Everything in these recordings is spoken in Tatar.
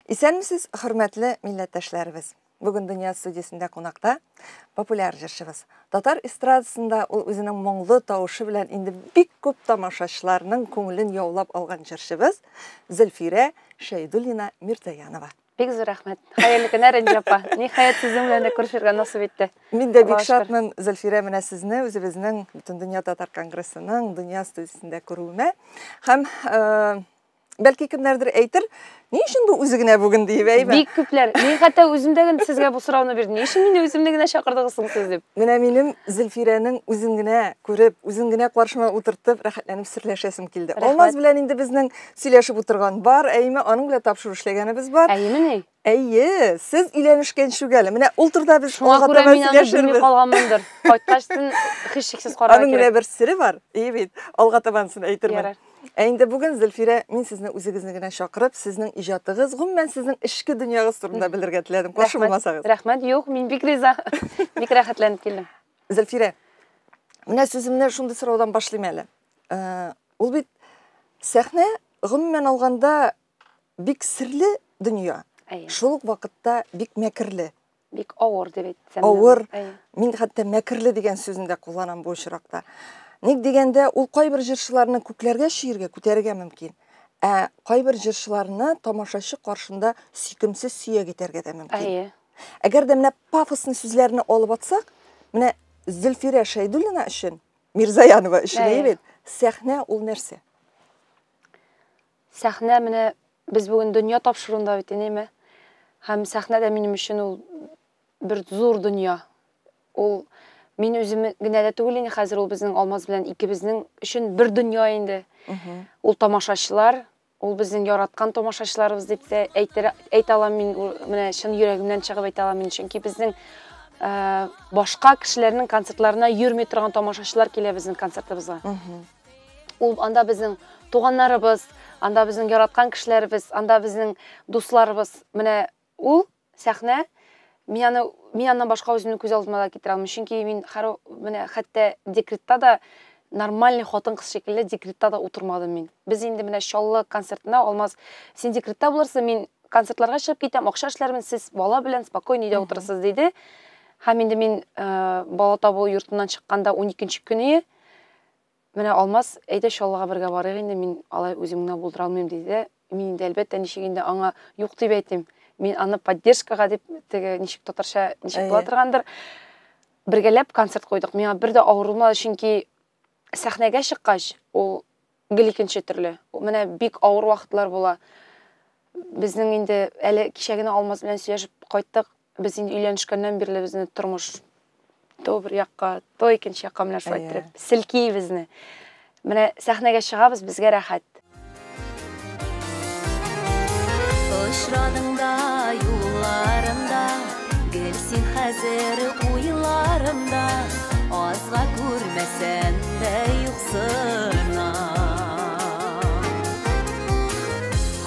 Исәнмесез, хөрмәтле милләттәшләребез. Бүген Дөнья студиясендә кунакта популяр җырчыбыз. Татар эстрадасында ул үзенең моңлы тавышы белән инде бик күп тамашачыларның күңелен яулап алган җырчыбыз Зөлфирә Шәйдуллина Мирзаянова. Бик зур рәхмәт. Хәерле көннәр, Энҗе апа. Ниһаять, сезнең белән дә күрешергә насыйп итте. Мин дә бик шатмын, Зөлфирә, менә сезне үзебезнең Бөтендөнья татар конгрессының Дөнья студиясендә күрүемә. Һәм бәлки кемнәрдер әйтер, ни өчен бу үзе генә бүген диеп, әйме? Бик күпләр. Мин хәтта үзем дә генә сезгә бу сорауны бирдем. Ни өчен мине үземне генә чакырдыгыз соң сез дип. Менә минем Зөлфирәнең үзен генә күреп, үзен генә каршыма утыртып, рәхәтләнеп серләшәсем килде. Алмаз белән инде безнең сөйләшеп утырган бар, әйме, аның белән тапшыру эшләгәнебез бар. Әйеме ни? Әйе, сез өйләнешкәнче үк әле. Менә ул турыда без Шуңа алга күрә таба мин аны белми сөйләшербез. калганмындыр. Кайткачтын һичшиксез карарга Аның менә кирәк. бер сере бар, әйе бит. Алга табансын әйтермен. Ярар. Ә инде бүген, Зөлфирә, мин сезне үзегезне генә чакырып, сезнең иҗатыгыз, гомумән сезнең эчке дөньягыз турында белергә теләдем. Каршы булмасагыз. Рәхмәт, юк, мин бик риза. Бик рәхәтләнеп килдем. Зөлфирә, менә сүземне шундый сораудан башлыйм әле. Ул бит сәхнә, гомумән алганда, бик серле дөнья. Шул ук вакытта бик мәкерле. Бик авыр дип әйтсәм. Авыр. Мин хәтта мәкерле дигән сүзне дә кулланам бу очракта. Ник дигәндә, ул кайбер җырчыларны күкләргә чөергә, күтәрергә мөмкин. Ә кайбер җырчыларны тамашачы каршында сөйкемсез сөяк итәргә дә мөмкин. Әгәр дә менә пафосный сүзләрне алып атсак, менә Зөлфирә Шәйдуллина өчен, Мирзаянова өчен, әйе бит, сәхнә ул нәрсә? Сәхнә менә без бүген дөнья тапшыруында бит, әйеме? Һәм сәхнә дә минем өчен ул бер зур дөнья. Ул мин үзем генә дә түгел инде, хәзер ул безнең Алмаз белән икебезнең өчен бер дөнья инде. Ул тамашачылар, ул безнең яраткан тамашачыларыбыз дип тә әйтә алам мин, менә чын йөрәгемнән чыгып әйтә алам мин, чөнки безнең башка кешеләрнең концертларына йөрми торган тамашачылар килә безнең концертыбызга. Ул анда безнең туганнарыбыз, анда безнең яраткан кешеләребез, анда безнең дусларыбыз. Менә ул сәхнә, мин аннан башка үземне күз алдыма да китерә алмыйм. Чөнки мин менә хәтта декретта да нормальный хатын-кыз шикелле декретта да утырмадым мин. Без инде менә Чаллы концертына, Алмаз, син декретта булырсың, мин концертларга чыгып китәм, акча эшләрмен, сез бала белән спокойно өйдә утырасыз, диде. Һәм инде мин бала табу йортыннан чыкканда 12 көне менә Алмаз, әйдә Чаллыга бергә барыйк инде, мин алай үзем генә булдыра алмыйм, диде. Мин инде әлбәттә ничек инде аңа юк дип әйтим. Мин аны поддержкага дип, теге ничек татарча ничек була торгандыр, бергәләп концерт куйдык. Миңа бер дә авыр булмады, чөнки сәхнәгә чыккач, ул гел икенче төрле. Менә бик авыр вакытлар була. Безнең инде әле кичә генә Алмаз белән сөйләшеп кайттык. Без инде өйләнешкәннән бирле безне тормыш то бер якка, то икенче якка менә шулай иттереп селки безне. Менә сәхнәгә чыгабыз, безгә рәхәт. Очрадың да юлларымда, гел син хәзер уйларымда, азга күрмәсән дә юксына.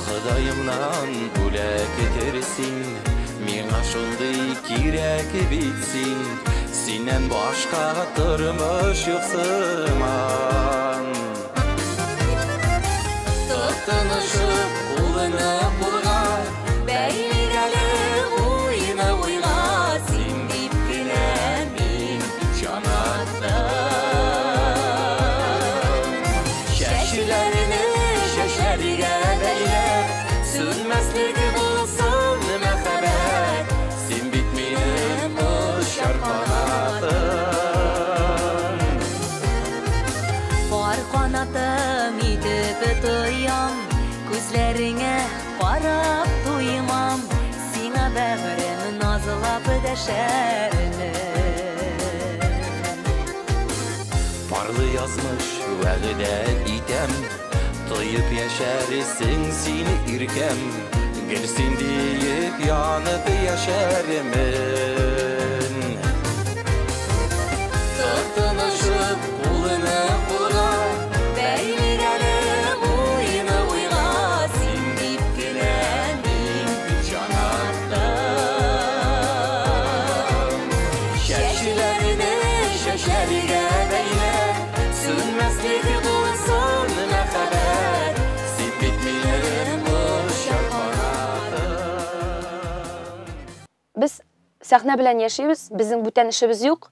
Ходаемнан бүләк итер син, миңа шундый кирәк бит син, синнән башка тормыш юк сыман. Тотынышып кулны кулга, бәйлик әле уйны уйга, син дип кенә мин җан аттым. Чәчләрне чәчләргә бәйләп, сүнмәслек булсын мәхәббәт, син бит минем очар канатым. Пар канатым итеп тоям, күзләреңә карап туймам, сиңа бәгырем назлап дәшәрмен. Парлы язмыш вәгъдә итәм, тоеп яшәрсең син иркәм, гел син диеп янып яшәрмен. Тотынышып кулны кулга, бәйлик әле уйны уйга, син дип кенә мин җан аттым. Чәчләрне чәчләргә бәйләп, сүнмәслек булсын мәхәббәт, син бит минем очар канатым. Сәхнә белән яшибез, безнең бүтән эшебез юк.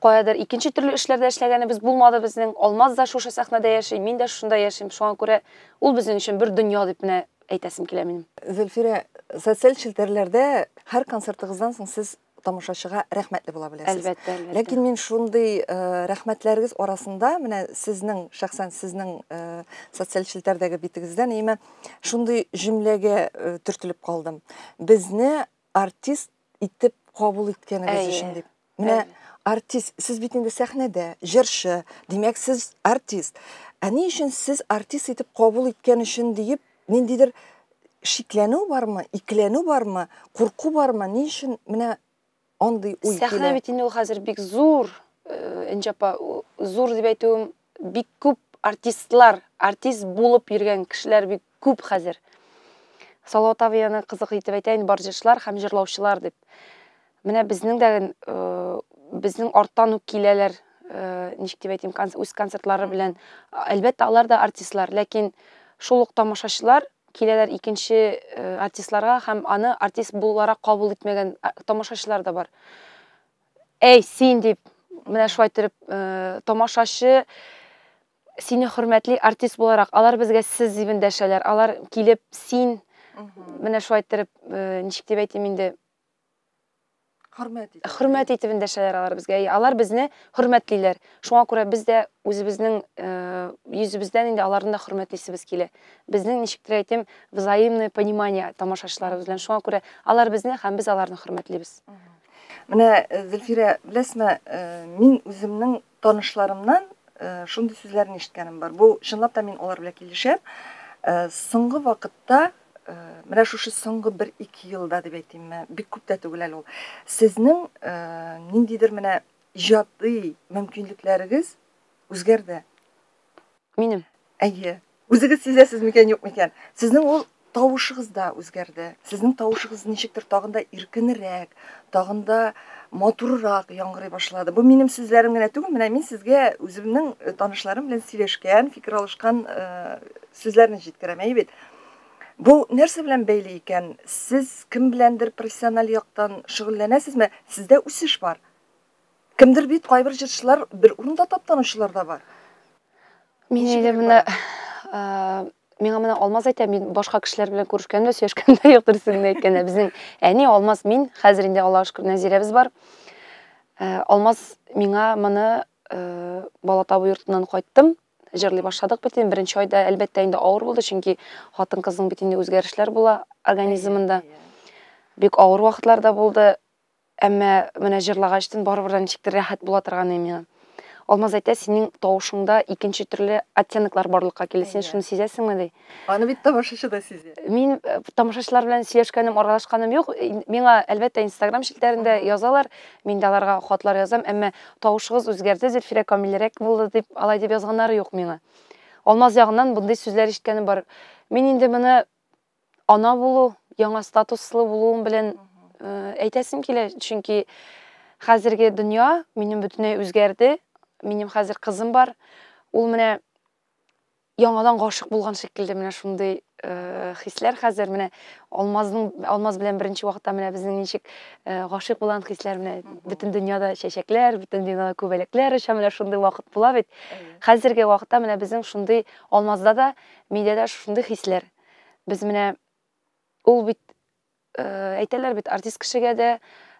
Каядыр икенче төрле эшләрдә эшләгәнебез булмады безнең. Алмаз да шушы сәхнәдә яши, мин дә шушында яшим. Шуңа күрә ул безнең өчен бер дөнья дип менә әйтәсем килә минем. Зөлфирә, социаль челтәрләрдә һәр концертыгыздан соң сез тамашачыга рәхмәтле була беләсез. Әлбәттә, әлбәттә. Ләкин мин шундый э, рәхмәтләрегез арасында, менә сезнең, шәхсән сезнең э, социаль челтәрдәге битегездән, әйме, шундый җөмләгә э, төртелеп калдым. Безне артист итеп кабул иткәнегез өчен дип. Менә артист, сез бит инде сәхнәдә, җырчы, димәк, сез артист. Ә ни өчен сез артист итеп кабул иткән өчен диеп, ниндидер шикләнү бармы, икеләнү бармы, курку бармы? Ни өчен менә андый уй килә? Сәхнә бит инде ул хәзер бик зур, э, Энҗе апа, зур дип әйтүем, бик күп артистлар, артист булып йөргән кешеләр бик күп хәзер. Салават абый аны кызык итеп әйтә инде, бар җырчылар һәм җырлаучылар дип. Менә безнең дә э, безнең арттан ук киләләр, э, ничек дип әйтим, үз концертлары белән. Әлбәттә, алар да артистлар, ләкин шул ук тамашачылар киләләр икенче э, артистларга һәм аны артист буларак кабул итмәгән тамашачылар да бар. Әй, син дип, менә шулай итеп тамашачы сине хөрмәтли артист буларак. Алар безгә сез дип эндәшәләр. Алар килеп син менә шулай иттереп, э, ничек дип әйтим инде, хөрмәт итеп. Хөрмәт итеп эндәшәләр алар безгә. Алар безне хөрмәтлиләр. Шуңа күрә без дә үзебезнең э, йөзебездән инде аларны да хөрмәтлисебез килә. Безнең ничектер әйтим, взаимное понимание тамашачыларыбыз белән. Шуңа күрә алар безне һәм без аларны хөрмәтлибез. Менә, э, Зөлфирә, беләсезме, мин үземнең Танышларымнан шундый сүзләрне ишеткәнем бар. Бу чынлап та мин алар белән килешәм. Соңгы вакытта, менә шушы соңгы бер-ике елда дип әйтимме, бик күп тә түгел әле ул. Сезнең ниндидер менә иҗади мөмкинлекләрегез үзгәрде. Минем? Әйе. Үзегез сизәсез микән, юк микән? Сезнең ул тавышыгыз да үзгәрде. Сезнең тавышыгыз ничектер тагын да иркенрәк, тагын да матуррак яңгырый башлады. Бу минем сүзләрем генә түгел, менә мин сезгә үземнең э, танышларым белән сөйләшкән, фикер алышкан э, сүзләрне җиткерәм, әйе бит? Бу нәрсә белән бәйле икән? Сез кем беләндер профессиональ яктан шөгыльләнәсезме? Сездә үсеш бар. Кемдер бит кайбер җырчылар бер урында таптанучылар да бар. Мин инде менә миңа менә Алмаз әйтә, мин башка кешеләр белән күрешкәндә, сөйләшкәндә юк дөресен генә әйткәндә. Безнең әни Алмаз, мин, хәзер инде Аллага шөкер, Нәзирәбез бар. Алмаз миңа моны бала табу йортыннан кайттым, җырлый башладык бит инде. Беренче айда, әлбәттә, инде авыр булды, чөнки хатын-кызның бит инде үзгәрешләр була организмында. Бик авыр вакытлар да булды. Әмма менә җырлагачтын барыбер дә ничектер рәхәт була торган иде миңа. Алмаз әйтә, синең тавышыңда икенче төрле оттеноклар барлыкка килә, син шуны сизәсеңме, ди. Аны бит тамашачы да сизә. Мин э, тамашачылар белән сөйләшкәнем, аралашканым юк. Миңа, әлбәттә, Инстаграм челтәрендә язалар, мин дә аларга хатлар язам, әмма тавышыгыз үзгәрде, Зөлфирә камилрәк булды дип, алай дип язганнары юк миңа. Алмаз ягыннан мондый сүзләр ишеткәнем бар. Мин инде моны ана булу, яңа статуслы булуым белән э, әйтәсем килә, чөнки хәзерге дөнья минем бөтенләй үзгәрде. Минем хәзер кызым бар. Ул менә яңадан гашык булган шикелле менә шундый э, хисләр хәзер менә Алмазның Алмаз белән беренче вакытта менә безнең ничек э, гашык булган хисләр менә бөтен дөньяда чәчәкләр, бөтен дөньяда күбәләкләр оча, менә шундый вакыт була бит. Хәзерге вакытта менә безнең шундый Алмазда да, миндә дә шундый хисләр. Без менә ул бит э, әйтәләр бит артист кешегә дә,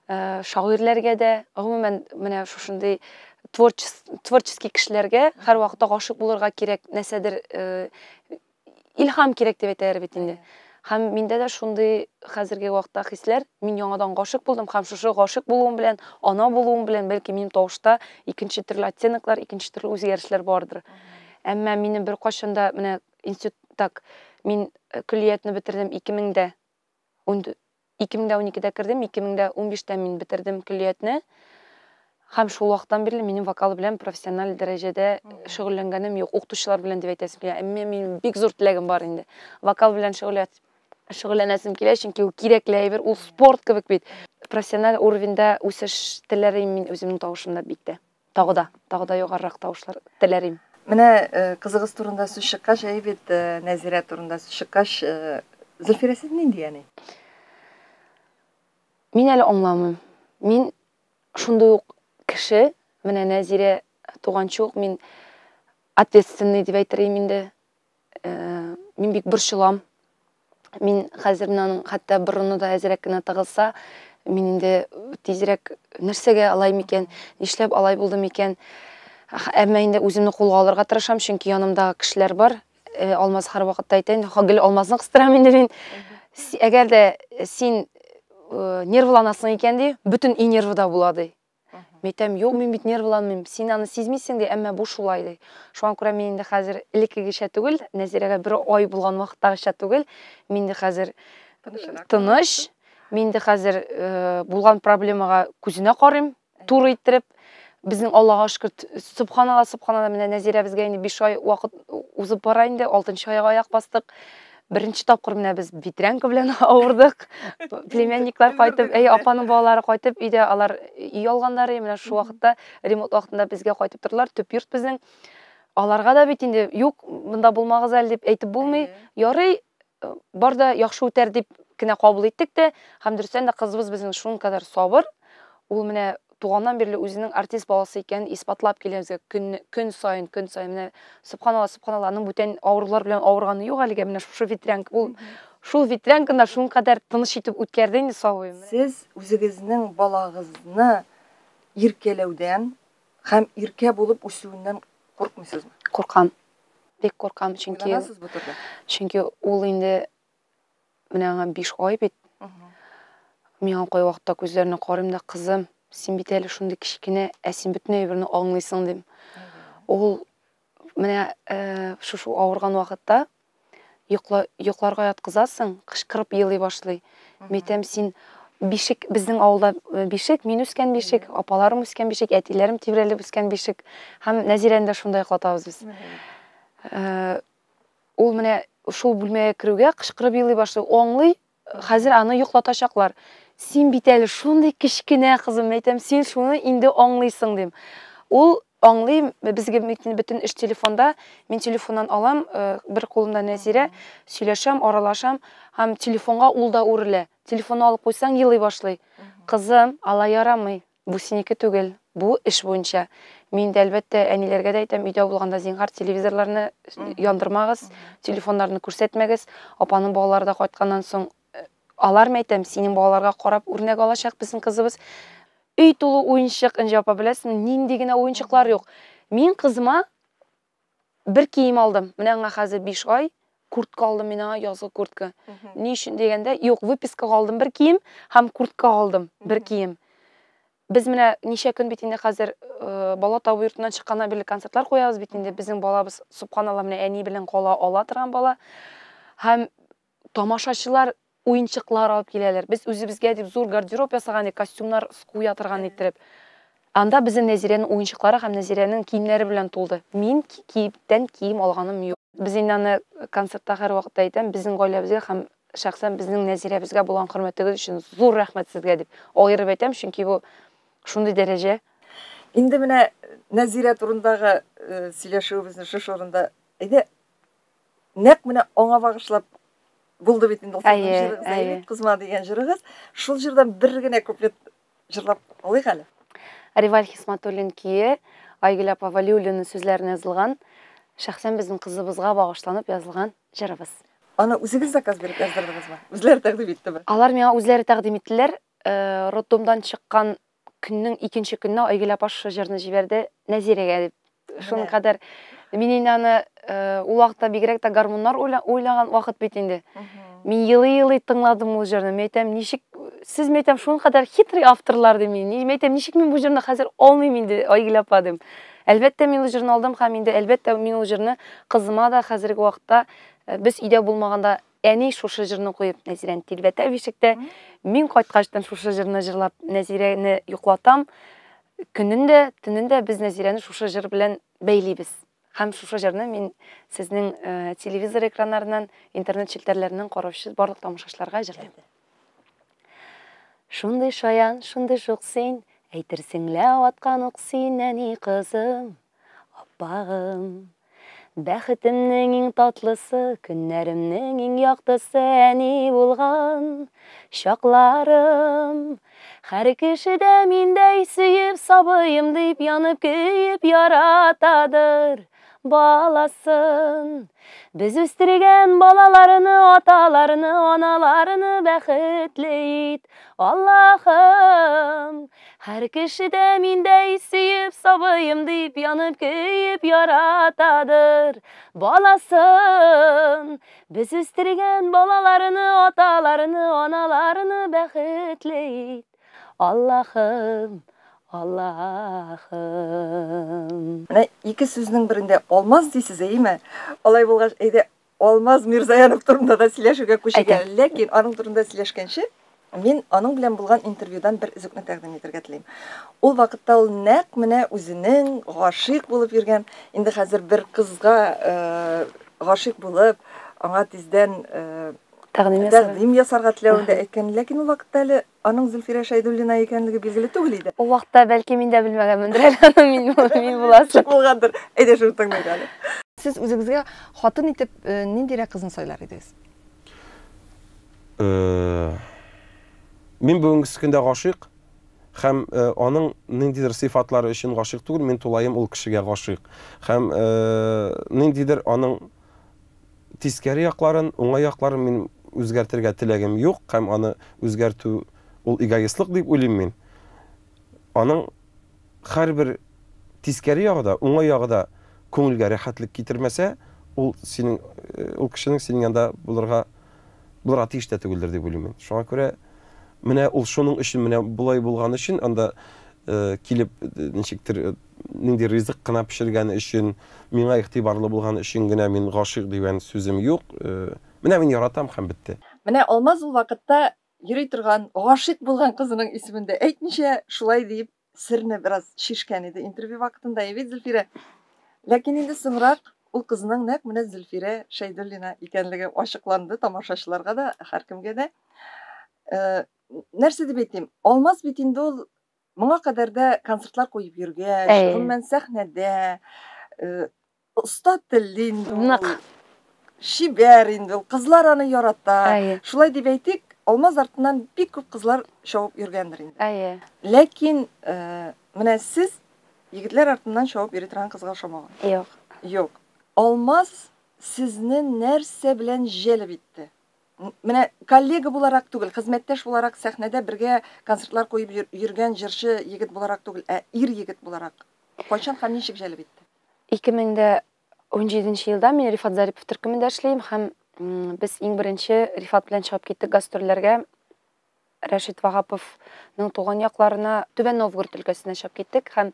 э, шагыйрьләргә дә, гомумән менә шушындый творческий кешеләргә һәрвакытта гашыйк булырга кирәк, нәрсәдер э, илһам кирәк дип әйтәләр бит инде. Һәм миндә дә шундый хәзерге вакытта хисләр, мин яңадан гашыйк булдым һәм шушы гашыйк булуым белән, ана булуым белән, бәлки минем тавышта икенче төрле оттеноклар, икенче төрле үзгәрешләр бардыр. Әмма минем беркайчан да менә Институт, так, мин э, көллиятне бетердем 2000дә. 2012-дә кердем, 2015-тә мин бетердем көллиятне. Һәм шул вакыттан бирле минем вокал белән профессиональ дәрәҗәдә шөгыльләнгәнем юк. Укытучылар белән дип әйтәсем килә. Әмма минем бик зур теләгем бар инде. Вокал белән шөгыльләнәсем килә, чөнки ул кирәкле әйбер, ул спорт кебек бит. Профессиональ уровеньда үсеш теләр мин үземнең тавышымда бик тә. Тагы да, тагы да югарырак тавышлар теләр идем. Менә э, кызыгыз турында сүз чыккач, әй бит, э, Нәзирә турында сүз чыккач, э, Зөлфирә сез нинди әни? Мин әле аңламыйм. Мин шундый ук кеше, менә Нәзирә туганчы ук мин ответственный дип әйтер идем инде. Мин бик борчылам. Мин хәзер менә аның хәтта борыны да әзрәк кенә тыгылса, мин инде тизрәк нәрсәгә алай микән, нишләп алай булды микән? Әмма инде үземне кулга алырга тырышам, чөнки янымда кешеләр бар. Алмаз һәрвакытта әйтә, гел Алмазны кыстырам инде мин. Әгәр дә син нервланасың икән ди, бөтен өй нервыда була ди. Мин әйтәм, юк, мин бит нервланмыйм, син аны сизмисең ди, әмма бу шулай ди. Шуңа күрә мин инде хәзер элеккегечә түгел, Нәзирәгә бер ай булган вакыттагыча түгел, мин инде хәзер тыныч, мин инде хәзер булган проблемага күзенә карыйм, туры иттереп. Безнең Аллага шөкер, сөбханалла, сөбханалла, менә Нәзирәбезгә инде 5 ай вакыт узып бара инде, 6 айга аяк бастык. Беренче тапкыр менә без ветрянка белән авырдык. Племянниклар кайтып, әй, апаның балалары кайтып, өйдә алар өй алганнар, менә шул вакытта ремонт вакытында безгә кайтып тордылар, төп йорт безнең. Аларга да бит инде юк, монда булмагыз әле дип әйтеп булмый. Ярый, бар да яхшы үтәр дип кенә кабул иттек тә, һәм дөрестән дә кызыбыз безнең шуның кадәр сабыр. Ул менә туганнан бирле үзенең артист баласы икәнен исбатлап килә безгә көн, көн саен, көн саен. Менә сөбханалла, сөбханалла, аның бүтән авырулар белән авырганы юк әлегә, менә шушы ветрянка. Ул шул ветрянканы да шуның кадәр тыныч итеп үткәрде инде сабый. Сез үзегезнең балагызны иркәләүдән һәм иркә булып үсүеннән куркмыйсызмы? Куркам. Бик куркам, чөнки Уйланасыз бу турыда? Чөнки ул инде менә аңа 5 ай бит. Мин аңа кайвакытта күзләренә карыйм да, кызым, син бит әле шундый кечкенә, ә син бөтен әйберне аңлыйсың дим. Ул менә шушы авырган вакытта йокларга яткызасың, кычкырып елый башлый. Мин әйтәм, син бишек, безнең авылда бишек, мин үскән бишек, апаларым үскән бишек, әтиләрем тибрәлеп үскән бишек. Һәм Нәзирәне дә шунда йоклатабыз без. Ул менә шул бүлмәгә керүгә кычкырып елый башлый, аңлый, хәзер аны йоклатачаклар. Син бит әле шундый кечкенә, кызым, әйтәм, син шуны инде аңлыйсың дим. Ул аңлый, безгә бөтен эш телефонда, мин телефоннан алам, бер кулымда Нәзирә, сөйләшәм, аралашам, һәм телефонга ул да үрелә. Телефонны алып куйсаң, елый башлый. Кызым, алай ярамый, бу синеке түгел, бу эш буенча. Мин дә әлбәттә әниләргә дә әйтәм, өйдә булганда зинһар телевизорларны яндырмагыз, телефоннарны күрсәтмәгез. Апаның балалары да кайтканнан соң, алар, мин әйтәм, синең балаларга карап үрнәк алачак безнең кызыбыз. Өй тулы уенчык, Энҗе апа, беләсезме, нинди генә уенчыклар юк. Мин кызыма бер кием алдым. Менә аңа хәзер 5 ай, куртка алдым мин аңа, язгы куртка. Ни өчен дигәндә, юк, выпискага алдым бер кием һәм куртка алдым бер кием. Без менә ничә көн бит инде хәзер бала табу йортыннан чыкканнан бирле концертлар куябыз бит инде. Безнең балабыз, субханалла, менә әни белән кала ала торган бала. Һәм тамашачылар уенчыклар алып киләләр. Без үзебезгә дип зур гардероб ясаган идек, костюмнар куя торган иттереп. Анда безнең Нәзирәнең уенчыклары һәм Нәзирәнең киемнәре белән тулды. Мин киемнән кием алганым юк. Без инде аны концертта һәрвакытта әйтәм, безнең гаиләбезгә һәм шәхсән безнең Нәзирәбезгә булган хөрмәтегез өчен зур рәхмәт сезгә дип аерып әйтәм, чөнки бу шундый дәрәҗә. Инде менә Нәзирә турындагы сөйләшүебезне шушы урында әйдә, нәкъ менә аңа багышлап булды бит инде ул сезнең җырыгыз, әйе бит, Кызма дигән җырыгыз. Шул җырдан бер генә куплет җырлап алыйк әле. Риваль Хисматуллин көе, Айгөл апа Вәлиуллина сүзләренә язылган, шәхсән безнең кызыбызга багышланып язылган җырыбыз. Аны үзегез заказ биреп яздырдыгызмы? Үзләре тәкъдим иттеме? Алар миңа үзләре тәкъдим иттеләр. Роддомдан чыккан көннең икенче көненә Айгөл апа шушы җырны җибәрде Нәзирәгә дип. Шуның кадәр мин инде аны ул вакытта бигрәк тә гармуннар уйнаган вакыт бит инде. Мин елый-елый тыңладым ул җырны. Мин әйтәм, ничек сез, мин әйтәм, шуның кадәр хитрый авторлар дим мин. Мин әйтәм, ничек мин бу җырны хәзер алмыйм инде, Айгөл апа дим. Әлбәттә, мин ул җырны алдым һәм инде әлбәттә мин ул җырны кызыма да хәзерге вакытта без өйдә булмаганда әни шушы җырны куеп Нәзирәне тирбәтә бишектә. Мин кайткачтан шушы җырны җырлап Нәзирәне йоклатам. Көнен дә, төнен дә без Нәзирәне шушы җыр белән бәйлибез. Һәм шушы җырны мин сезнең телевизор экраннарыннан, интернет челтәрләреннән караучы барлык тамашачыларга җырлыйм. Шундый шаян, шундый шук син, әйтерсең лә аткан ук син, әни кызым, аппагым. Бәхетемнең иң татлысы, көннәремнең иң яктысы әни булган чакларым. Һәр кеше дә миндәй сөеп, сабыем дип янып көеп яратадыр баласын. Без үстергән балаларны, аталарны, аналарны бәхетле ит, Аллаһым. Һәр кеше дә миндәй сөеп, сабыем дип янып көеп яратадыр баласын. Без үстергән балаларны, аталарны, аналарны бәхетле ит, Аллаһым, Аллаһым. Менә ике сүзнең берендә Алмаз дисез, әйеме? Алай булгач, әйдә, Алмаз Мирзаянов турында да сөйләшүгә күчик әле. Ләкин аның турында сөйләшкәнче, мин аның белән булган интервьюдан бер өзекне тәкъдим итәргә телим. Ул вакытта ул нәкъ менә үзенең гашыйк булып йөргән, инде хәзер бер кызга э, гашыйк булып, аңа тиздән э, тәкъдим ясарга теләвен дә әйткән. Ләкин ул вакытта әле Аның Зөлфирә Шәйдуллина икәнлеге билгеле түгел иде. Ул вакытта бәлки мин дә белмәгәнмендер әле аны мин, мин буласын. Булгандыр. Әйдә шуны тыңлыйк әле. Сез үзегезгә хатын итеп э, ниндирәк кызны сайлар идегез? Э, мин бүгенге көндә гашыйк һәм э, аның ниндидер сыйфатлары өчен гашыйк түгел, мин тулаем ул кешегә гашыйк. Һәм ниндидер аның Тискәре якларын, уңай якларын мин үзгәртергә теләгем юк һәм аны үзгәртү ул эгоистлык дип уйлыйм мин. Аның һәрбер тискәре ягы да, уңай ягы да күңелгә рәхәтлек китермәсә, ул синең ул кешенең синең янда булырга булырга тиеш тә түгелдер дип уйлыйм мин. Шуңа күрә менә ул шуның өчен менә болай булган өчен анда килеп ничектер нинди ризык кына пешергәне өчен, миңа игътибарлы булган өчен генә мин гашыйк дигән сүзем юк. Менә мин яратам һәм бетте. Менә Алмаз ул вакытта йөри торган, гашыйк булган кызының исемен дә әйтмичә, шулай диеп серне бераз чишкән иде интервью вакытында, әй бит, Зөлфирә. Ләкин инде соңрак ул кызның нәкъ менә Зөлфирә Шәйдуллина икәнлеге ачыкланды тамашачыларга да, һәркемгә дә. Э, нәрсә дип әйтим, Алмаз бит инде ул моңа кадәр дә концертлар куеп йөргәч, гомумән сәхнәдә, э, оста телле инде ул. Нык. Чибәр инде ул, кызлар аны ярата. Шулай дип әйтик, Алмаз артыннан бик күп кызлар чабып йөргәндер инде. Әйе. Ләкин э, менә сез егетләр артыннан чабып йөри торган кызга ошамаган. Юк. Юк. Алмаз сезне нәрсә белән җәлеп итте? Менә коллега буларак түгел, хезмәттәш буларак сәхнәдә бергә концертлар куеп йөргән җырчы егет буларак түгел, ә ир егет буларак. Кайчан һәм ничек җәлеп итте? 2017 елда мин Рифат Зарипов төркемендә эшлим һәм без иң беренче Рифат белән чыгып киттек гастрольләргә. Рәшит Ваһаповның туган якларына, Түбән Новгород өлкәсенә чыгып киттек һәм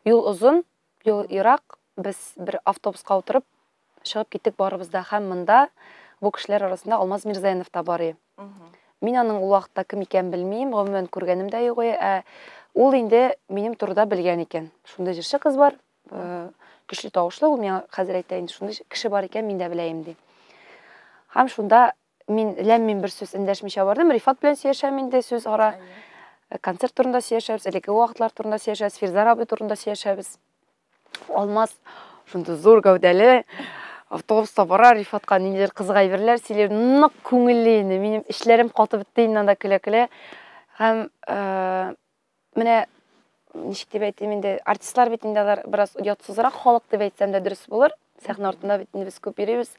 юл озын, юл ерак, без бер автобуска утырып чыгып киттек барыбыз да һәм монда бу кешеләр арасында Алмаз Мирзаянов та бар иде. Мин аның ул вакытта кем икәнен белмим, гомумән күргәнем дә юк иде. Ә ул инде минем турыда белгән икән. Шундый җырчы кыз бар, э, көчле тавышлы, ул миңа хәзер әйтә инде, шундый кеше бар икән, мин дә беләем ди. Һәм шунда мин ләм-мим бер сүз эндәшмичә бардым. Рифат белән сөйләшәм инде сүз ара. Концерт турында сөйләшәбез, элекке вакытлар турында сөйләшәбез, Фирзар абый турында сөйләшәбез. Алмаз шундый зур гәүдәле автобуста бара, Рифатка ниндидер кызык әйберләр сөйли, нык күңелле инде. Минем эчләрем катып бетте инде анда көлә-көлә. Һәм э, менә ничек дип әйтим инде, артистлар бит инде алар бераз оятсызрак халык дип әйтсәм дә дөрес булыр. Сәхнә артында бит инде без күп йөрибез.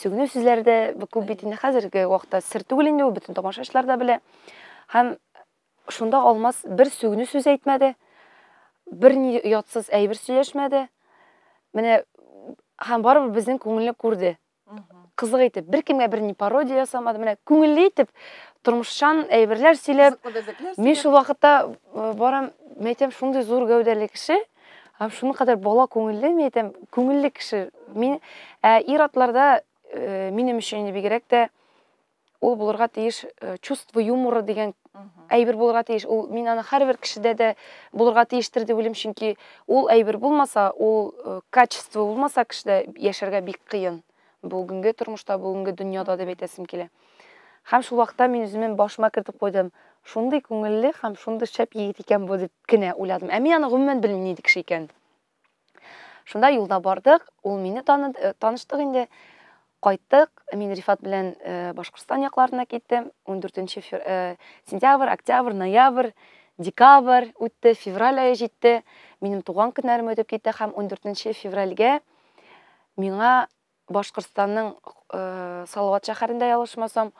Сүгенү сүзләре дә күп бит инде хәзерге вакытта сер түгел инде ул, бөтен тамашачылар да белә. Һәм Шунда Алмаз бер сүгенү сүз әйтмәде, бер ни оятсыз әйбер сөйләшмәде. Менә һәм барыбер безнең күңелне күрде. Кызык итеп, беркемгә бер ни пародия ясамады. Менә күңелле итеп, тормышчан әйберләр сөйләп. Мин шул вакытта э, барам, мин әйтәм, шундый зур гәүдәле кеше, һәм шуның кадәр бала күңелле, мин әйтәм, күңелле кеше. Мин ә ир-атларда э, минем өчен инде бигрәк тә ул булырга тиеш э, чувство юмора дигән әйбер булырга тиеш. Ул мин аны һәрбер кешедә дә булырга тиештер дип уйлыйм, чөнки ул әйбер булмаса, ул э, качество булмаса кешедә яшәргә бик кыен. Бүгенге тормышта, бүгенге дөньяда дип әйтәсем килә. Һәм шул вакытта мин үземнең башыма кертеп куйдым. Шундый күңелле һәм шундый шәп егет икән бу дип кенә уйладым. Ә мин аны гомумән белмим нинди кеше икәнен. Шунда юлда бардык, ул мине таныды, таныштык инде. Кайттык, мин Рифат белән Башкортстан якларына киттем. 14 сентябрь, октябрь, ноябрь, декабрь үтте, февраль ае җитте. Минем туган көннәрем үтеп китте һәм 14 февральгә миңа Башкортстанның Салават шәһәрендә ялгышмасам,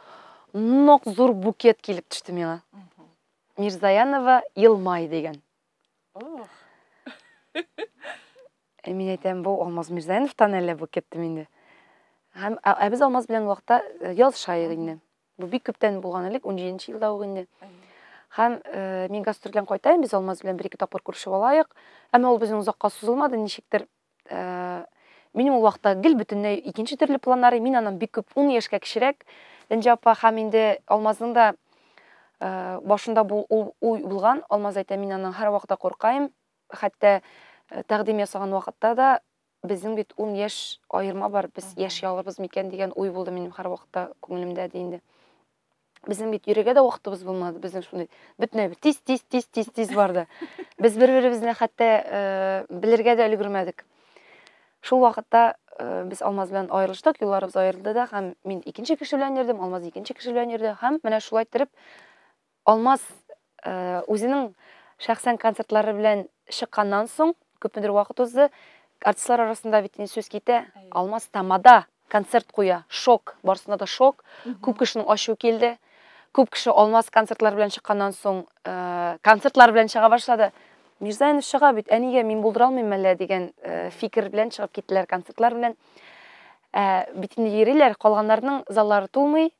нык зур букет килеп төште миңа. Мирзаянова Елмай дигән. Ох. Мин әйтәм, бу Алмаз Мирзаяновтан әллә букет дим инде. Һәм ә без Алмаз белән вакытта язышаек инде. Бу бик күптән булган элек, 17 елда ук инде. Һәм мин гастрольдән кайтайым, без Алмаз белән бер-ике тапкыр күрешеп алаек. Әмма ул безнең озакка сузылмады, ничектер. Минем ул вакытта гел бөтенләй икенче төрле планнар, мин аннан бик күп 10 яшькә кечерәк Энҗе апа, һәм инде Алмазның да башында бу ул уй булган. Алмаз әйтә, мин аннан һәрвакытта куркайым. Хәтта тәкъдим ясаган вакытта да безнең бит 10 яшь аерма бар, без яши алырбыз микән дигән уй булды минем һәрвакытта күңелемдә, ди инде. Безнең бит йөрергә дә вакытыбыз булмады, безнең шундый бөтенләй бер тиз, тиз, тиз, тиз, тиз барды. Без бер-беребезне хәтта белергә дә өлгермәдек. Шул вакытта без Алмаз белән аерылыштык, юлларыбыз аерылды да, һәм мин икенче кеше белән йөрдем, Алмаз икенче кеше белән йөрде, һәм менә шулай иттереп Алмаз үзенең шәхсән концертлары белән чыкканнан соң, күпмедер вакыт узды, артистлар арасында бит инде сүз китә, Алмаз тамада концерт куя, шок, барысында да шок, күп кешенең ачуы килде, күп кеше Алмаз концертлар белән чыкканнан соң концертлар белән чыга башлады. Мирзаянов чыга бит, ә нигә мин булдыра алмыйм әллә дигән фикер белән чыгып киттеләр концертлар белән. Бит инде йөриләр, калганнарның заллары тулмый,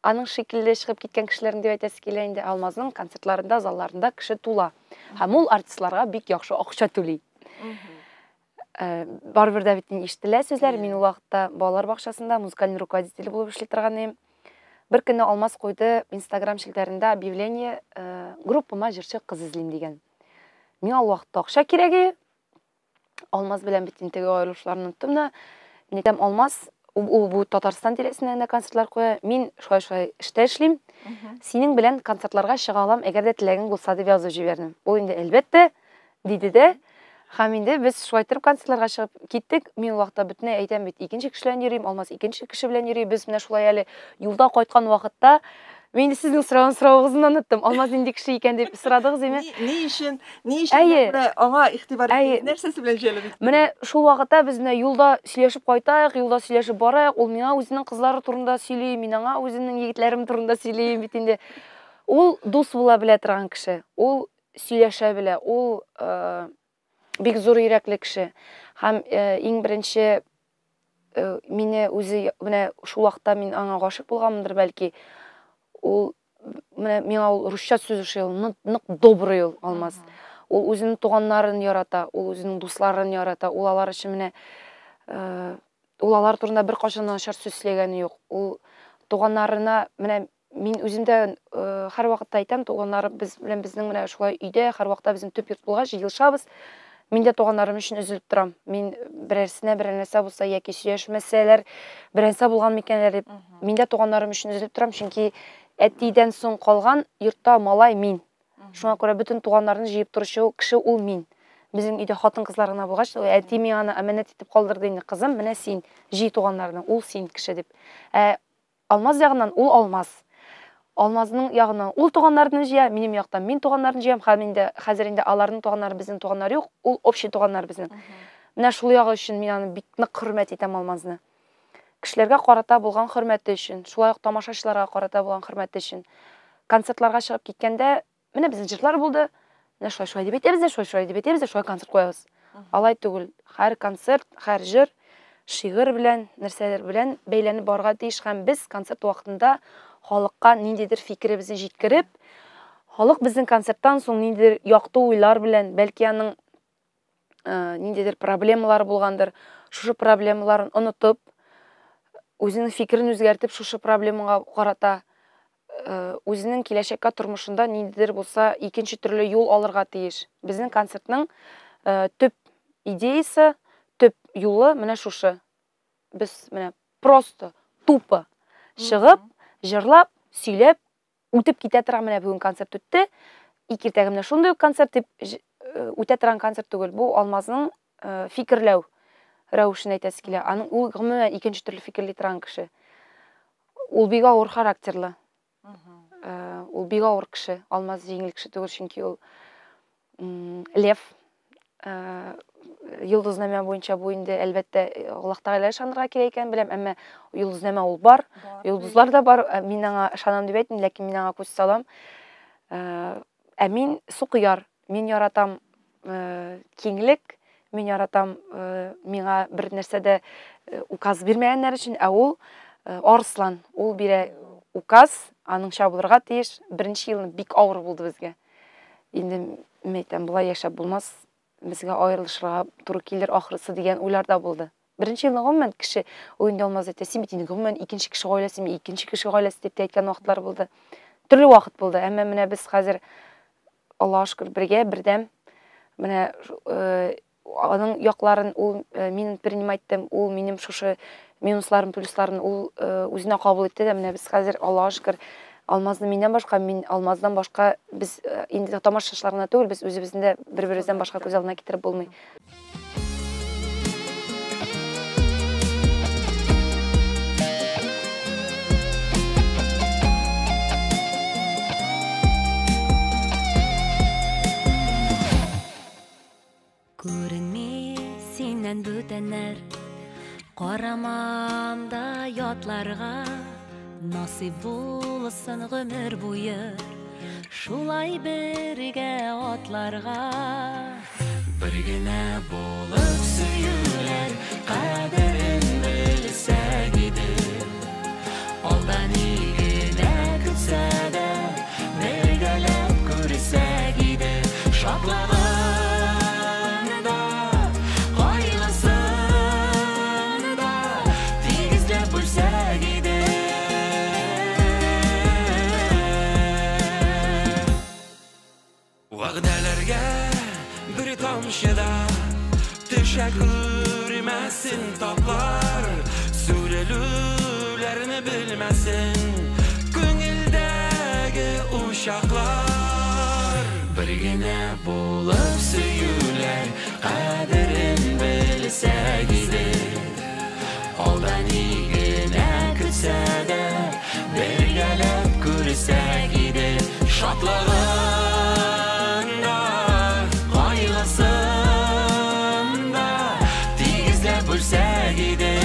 аның шикелле чыгып киткән кешеләрне дип әйтәсе килә инде. Алмазның концертларында, залларында кеше тула. Һәм ул артистларга бик яхшы акча түли. Барыбер дә бит инде ишетелә сүзләр. Мин ул вакытта балалар бакчасында музыкальный руководитель булып эшли торган идем. Бер көнне Алмаз куйды Инстаграм челтәрендә объявление, группама җырчы кыз эзлим дигән. Миңа ул вакытта акча кирәк иде. Алмаз белән бит инде теге аерылышларны оныттым да. Мин әйтәм, Алмаз, ул бу Татарстан тирәсендә генә концертлар куя. Мин шулай-шулай эштә эшлим. Синең белән концертларга чыга алам, әгәр дә теләгең булса, дип язып җибәрдем. Ул инде әлбәттә, диде дә. Һәм инде без шулай итеп концертларга чыгып киттек. Мин ул вакытта бөтенләй әйтәм бит, икенче кеше белән йөрим, Алмаз икенче кеше белән йөри. Без менә шулай әле юлда кайткан вакытта мин инде сезнең сораган соравыгызны оныттым. Алмаз нинди кеше икән дип сорадыгыз, әйме? Ни өчен, ни өчен менә аңа игътибар иттегез? Нәрсәсе белән җәлеп итте? Менә шул вакытта без менә юлда сөйләшеп кайтайык, юлда сөйләшеп барайык. Ул миңа үзенең кызлары турында сөйли, мин аңа үземнең егетләрем турында сөйлим бит инде. Ул дус була белә торган кеше. Ул сөйләшә белә, ул бик зур йөрәкле кеше. Һәм иң беренче мине үзе менә шул вакытта мин аңа гашыйк булганмындыр бәлки. Ул менә миңа ул русча сүз ошый, ул нык добрый ул Алмаз. Ул үзенең туганнарын ярата, ул үзенең дусларын ярата, ул алар өчен менә ул алар турында беркайчан начар сүз сөйләгәне юк. Ул туганнарына менә мин үзем дә һәрвакытта әйтәм, туганнарым без белән безнең менә шулай өйдә һәрвакытта безнең төп йорт булгач җыелышабыз. Мин дә туганнарым өчен өзелеп торам. Мин берәрсенә берәр нәрсә булса яки сөйләшмәсәләр, берәр нәрсә булган микән әле дип, мин дә туганнарым өчен өзелеп торам, чөнки әтидән соң калган йортта малай мин. Шуңа күрә бөтен туганнарны җыеп торучы кеше ул мин. Безнең өйдә хатын-кызлар гына булгач, әти миңа аны әманәт итеп калдырды инде, кызым, менә син җый туганнарны, ул син кеше дип. Ә Алмаз ягыннан ул Алмаз. Алмазның ягыннан ул туганнарны җыя, минем яктан мин туганнарны җыям, һәм инде хәзер инде аларның туганнары, безнең туганнар юк, ул общий туганнар безнең. Менә шул ягы өчен мин аны бик нык хөрмәт итәм Алмазны. Кешеләргә карата булган хөрмәте өчен, шулай ук тамашачыларга карата булган хөрмәте өчен. Концертларга чыгып киткәндә, менә безнең җырлар булды, менә шулай шулай дип әйтәбез дә, шулай шулай дип әйтәбез дә, шулай концерт куябыз. Алай түгел. Һәр концерт, һәр җыр шигырь белән, нәрсәләр белән бәйләнеп барырга тиеш һәм без концерт вакытында халыкка ниндидер фикеребезне җиткереп, халык безнең концерттан соң ниндидер якты уйлар белән, бәлки аның ниндидер проблемалары булгандыр, шушы проблемаларын онытып, үзенең фикерен үзгәртеп, шушы проблемага карата үзенең киләчәккә тормышында ниндидер булса икенче төрле юл алырга тиеш. Безнең концертның төп идеясы, төп юлы менә шушы. Без менә просто, тупо чыгып, җырлап, сөйләп, үтеп китә торган менә бүген концерт үтте. Ик иртәгә менә шундый ук концерт дип үтә торган концерт түгел. Бу Алмазның фикерләү рәвешен әйтәсе килә. Аның ул гомумән икенче төрле фикерли торган кеше. Ул бик авыр характерлы. Ул бик авыр кеше. Алмаз җиңел кеше түгел, чөнки ул лев. Йолдызнамә буенча бу инде, әлбәттә, Аллаһ Тәгаләгә ышанырга кирәк икәнен беләм, әмма йолдызнамә ул бар, йолдызлар да бар. Мин аңа ышанам дип әйтмим, ләкин мин аңа күз салам. Ә мин сукыяр, мин яратам киңлек, мин яратам миңа бер нәрсә дә указ бирмәгәннәр өчен, ә ул арыслан, ул бирә указ, аныңча булырга тиеш. Беренче елны бик авыр булды безгә. Инде мин әйтәм, болай яшәп булмас, безгә аерылышырга туры килер ахрысы дигән уйлар да булды. Беренче елны гомумән кеше ул инде Алмаз әйтә, син бит инде гомумән икенче кеше гаиләсе, мин икенче кеше гаиләсе дип тә әйткән вакытлар булды. Төрле вакыт булды, әмма менә без хәзер Аллаһка шөкер бергә, бердәм. Менә аның якларын ул мин принимать иттем, ул минем шушы минусларын, плюсларын ул үзенә кабул итте дә, менә без хәзер Аллаһка шөкер Алмазны миннән башка, мин Алмаздан башка без инде тамашачылар гына түгел, без үзебезне дә бер-беребездән башка күз алдына китереп булмый. Күренми синнән бүтәннәр, карамам да ятларга, насыйп булсын гомер буе, шулай бергә атларга. Бер генә булып сөюләр кадерен белсәк иде, алда ни генә көтсә дә, бергәләп күрсәк иде, шатлыгын да, кайгысын да тигезләп бүлсәк иде. Вәгъдәләргә бер тамчы да төшә күрмәсен таплар, сүрелүләрне белмәсен күңелдәге учаклар. Бер генә булып сөюләр кадерен белсәк иде, алда ни генә көтсә дә, бергәләп күрсәк иде, шатлыгын да, кайгысын да тигезләп бүлсәк иде.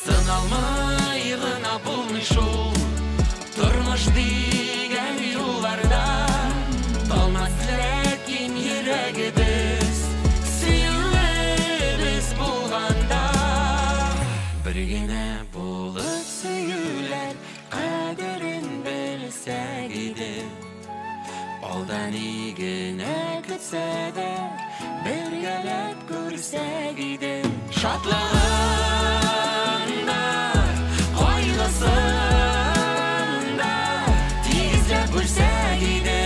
Сыналмай гына булмый шул тормыш дигән юлларда, талмас ләкин йөрәгебез сөюебез булганда. Бер генә булып сөюләр кадерен белсәк иде, алда ни генә көтсә дә, бергәләп күрсәк иде, шатлыгын да, кайгысын да тигезләп бүлсәк иде.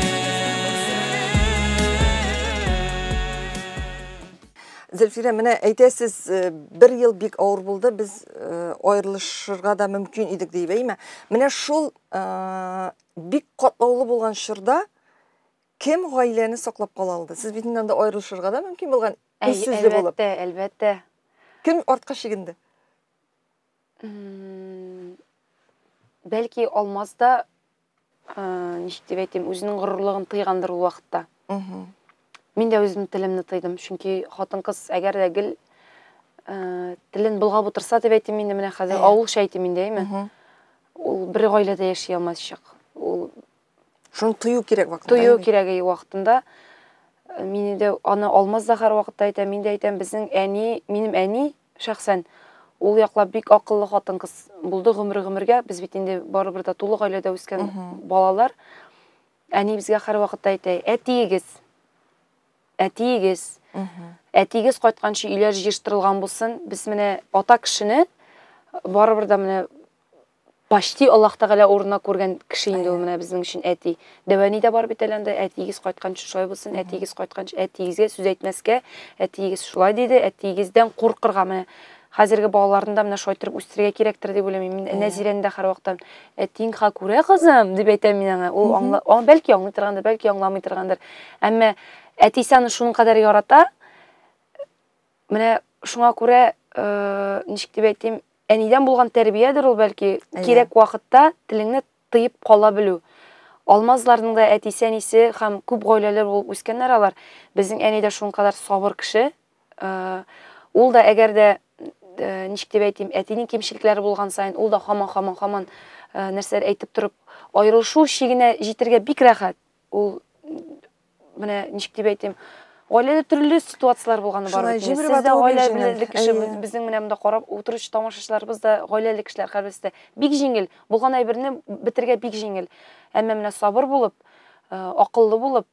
Зөлфирә, менә әйтәсез, бер ел бик авыр булды, без аерылышырга да мөмкин идек дип, әйме? Менә шул бик катлаулы булган чорда кем гаиләне саклап кала алды? Сез бит инде анда аерылышырга да мөмкин булган, үз сүзле булып. Әлбәттә, әлбәттә. Кем артка чигенде? Бәлки Алмаз да, ничек дип әйтим, үзенең горурлыгын тыйгандыр ул вакытта. Мин дә үземнең телемне тыйдым, чөнки хатын-кыз әгәр дә гел телен болгап утырса дип әйтим инде, менә хәзер авылча әйтим инде, әйме? Ул бер гаиләдә яши алмаячак. Ул Шуны тыю кирәк вакытында. Тыю кирәк вакытында. Мин инде аны Алмаз да һәр вакытта әйтәм, мин дә әйтәм, безнең әни, минем әни шәхсән ул яклап бик акыллы хатын-кыз булды гомер-гомергә. Без бит инде барыбер дә тулы гаиләдә үскән балалар. Әни безгә һәр вакытта әйтә, әтиегез Әтиегез. Әтиегез кайтканчы өйләр җыештырылган булсын. Без менә ата кешене барыбер дә менә почти Аллаһ Тәгалә урынына күргән кеше инде ул менә безнең өчен әти. Дәвәни дә бар бит әле анда, әтиегез кайтканчы шулай булсын, әтиегез кайтканчы әтиегезгә сүз әйтмәскә, әтиегез шулай диде, әтиегездән куркырга менә. Хәзерге балаларны да менә шулай итеп үстерергә кирәктер дип уйлыйм. Мин Нәзирәне дә һәрвакытта әтиең ха күрә кызым дип әйтәм мин аңа. Ул аңла, бәлки аңлый торгандыр, бәлки аңламый торгандыр. Әмма әтисе аны шуның кадәр ярата. Менә шуңа күрә, ничек дип әйтим, әнидән булган тәрбиядер ул бәлки, кирәк вакытта телеңне тыеп кала белү. Алмазларның да әтисе, әнисе һәм күп гаиләләр булып үскәннәр алар. Безнең әни дә шуның кадәр сабыр кеше. Ул да әгәр дә ничек дип әйтим, әтинең кимчелекләре булган саен, ул да һаман, һаман, һаман нәрсәләр әйтеп торып, аерылышу чигенә җитергә бик рәхәт. Ул менә ничек дип әйтим, гаиләдә төрле ситуацияләр булганы бар бит. Сез дә гаиләле кеше, безнең менә монда карап утыручы тамашачыларыбыз да гаиләле кешеләр һәрберсе дә. Бик җиңел, булган әйберне бетерергә бик җиңел. Әмма менә сабыр булып, акыллы булып,